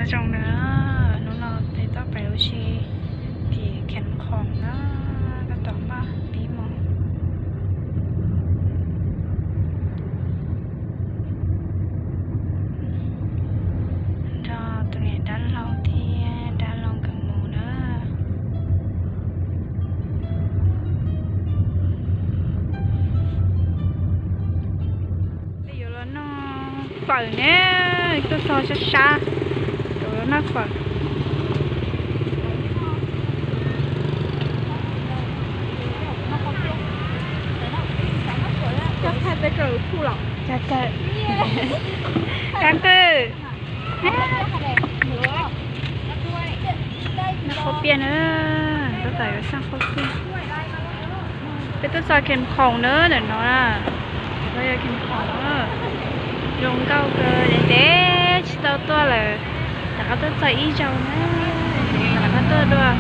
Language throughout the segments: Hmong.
Zoo na, hnub no peb tuaj pem ua si tim Kheem Khoom na, tab tom npaj pib mus nrog tus niam dab laug thiab dab laug nkawd mus na. Peb yuav los noj fawm ne, tuaj txog sab sab, yuav los noj fawm. Kab qwj, noj qhaub piaj na, tab tom yuav xaj qhaub piaj. Peb tuaj txog Kheem Khoom na, ntawm no na, no yog Kheem Khoom na. Zoo nkauj kawg, ntev ntev tsis tau tuaj lawm, rov qab tuaj txog ib zaug na, rov qab tuaj dua.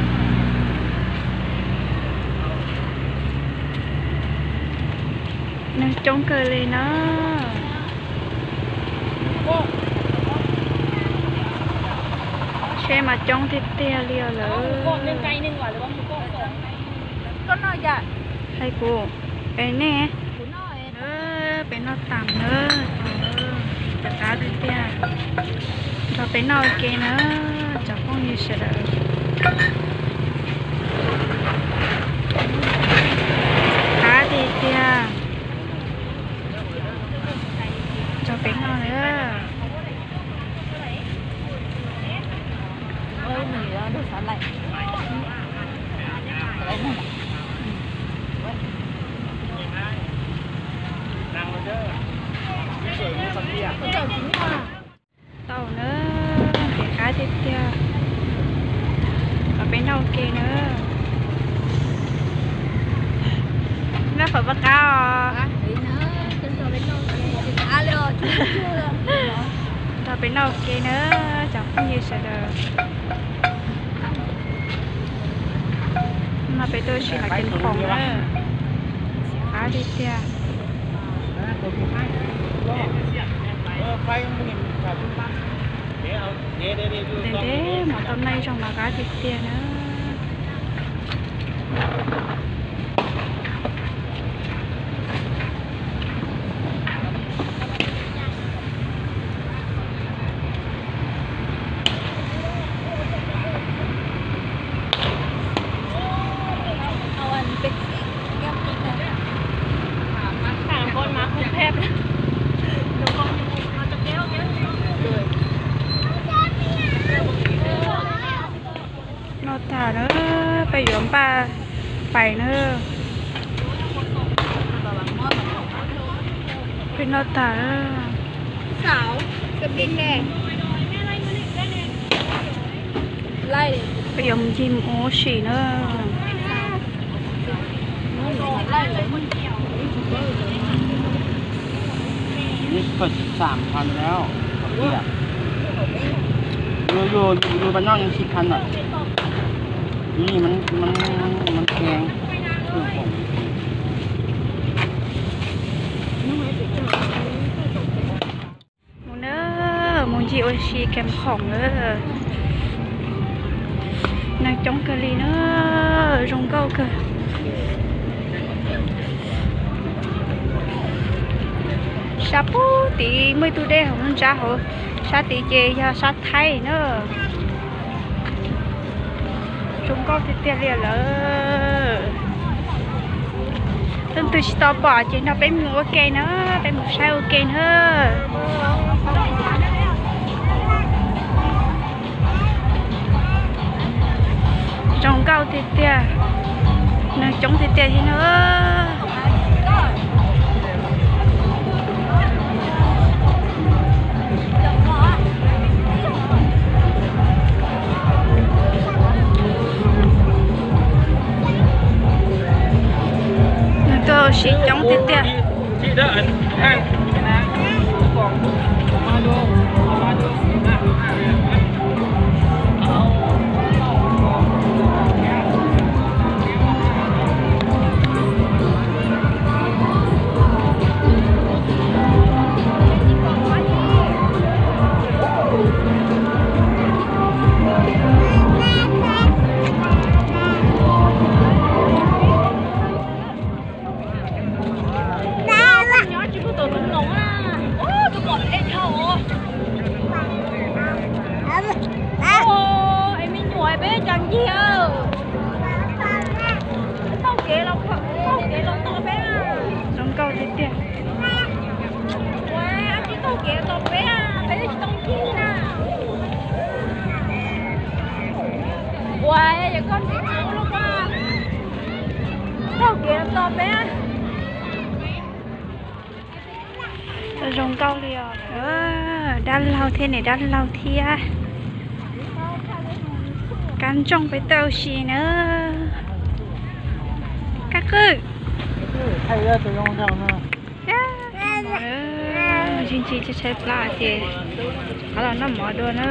Neeg coob kawg li na. Tsheb mas coob tiag tiag li os lawm. Hais kuv, es nej, peb noj tas na, rov qab tiag tiag. Nrog peb noj ua ke na, cov phooj ywg sawv daws. Qab tiag tiag. Nrog peb noj na. Tau na, ntev qab tiag tiag. Los peb noj ua ke na. Noj fawm pab qab os. Nrog peb noj ua ke na, cov phooj ywg sawv daws. No peb tuaj ua si hauv Kheem Khoom na, qab tiag tiag. Ntev ntev mam tau noj ib zaug mas qab tiag tiag na. Noj tag na, peb yuav npaj pais na. Peb noj tag na. Peb yuav mus ncig mus ua si na. Ib khawb tsis xam phan lawm, yus yus yus pab noj yeej tsis phan lawm. Ni mas mas mas kev. Mus na, mus ncig ua si Kheem Khoom na. Neeg coob kawg li na, zoo nkauj kawg. Sab pub tid muaj ib tug dej hauv ntsa hauv, sab tid ces yog sab Thaib na. Zoo nkauj tiag tiag li lawm. Leej twg tsis tau pom ces nrog peb mus ua ke na, peb mus saib ua ke na. Zoo nkauj tiag tiag, neeg coob tiag tiag li na. Nws tuaj ua si coob tiag tiag. Peb cov ncig, taug kev los, taug kev los tos peb. Zoo nkauj tiag tiag. Ua, tsis taug kev tos peb, peb tsis tau ncig na. Ua, yog koj ntsia tsis ua lub, taug kev los tos peb. Zoo nkauj li os. Dab laug thiab niam dab laug thiab. Kab ntsooj peb tau si na. Kab qwj. Ntsis ntsis tshaib tshaib plab ces rov qab los noj mov dua na.